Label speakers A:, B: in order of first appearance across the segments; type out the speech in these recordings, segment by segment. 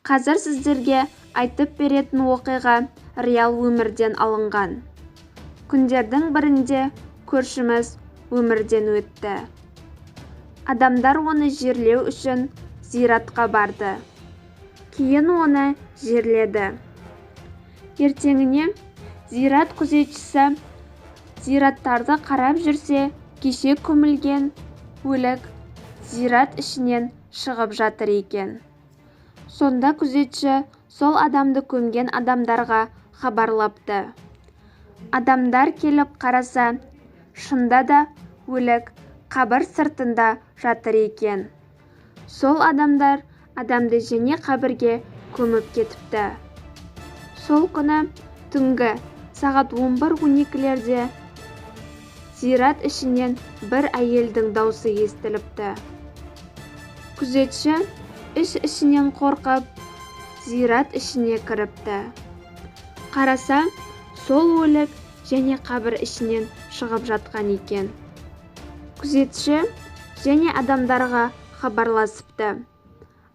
A: Қазір сіздерге айтып беретін оқиға реал өмірден алынған. Күндердің бірінде көршіміз өмірден өтті. Адамдар оны жерлеу үшін зиратқа барды. Кейін оны жерледі. Ертеңіне зират күзетшісі зираттарды қарап жүрсе, кеше көмілген өлік зират ішінен шығып жатыр екен. Сонда күзетші сол адамды көмген адамдарға хабарлапты. Адамдар келіп қараса, шында да өлік қабір сыртында жатыр екен. Сол адамдар адамды және қабірге көміп кетіпті. Сол күні түнгі сағат 11-12-лерде зират ішінен бір әйелдің даусы естіліпті. Күзетші іш-ішінен қорқып, зират ішіне кіріпті. Қараса, сол өлік және қабір ішінен шығып жатқан екен. Күзетші және адамдарға хабарласыпты.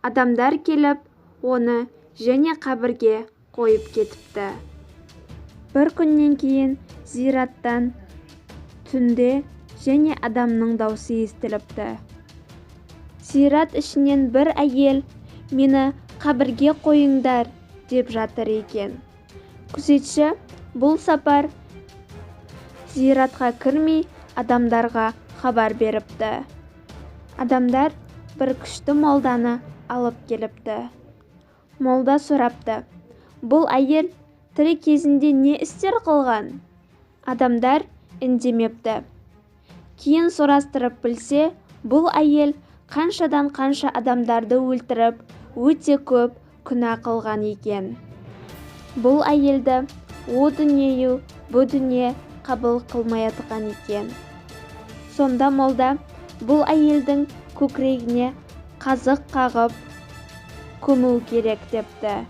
A: Адамдар келіп, оны және қабірге қойып кетіпті. Бір күннен кейін зираттан түнде және адамның даусы естіліпті. Зират ішінен бір әйел мені қабірге қойыңдар деп жатыр екен. Күзетші бұл сапар зиратқа кірмей адамдарға хабар беріпті. Адамдар бір күшті молданы алып келіпті. Молда сұрапты: бұл әйел тірі кезінде не істер қылған? Адамдар үндемепті. Кейін сұрастырып білсе, бұл әйел қаншадан қанша адамдарды өлтіріп, өте көп күнә қылған екен. Бұл әйелді о дүние, бұ дүние қабыл қылмаятқан екен. Сонда молда бұл әйелдің көкірегіне қазық қағып көму керек депті.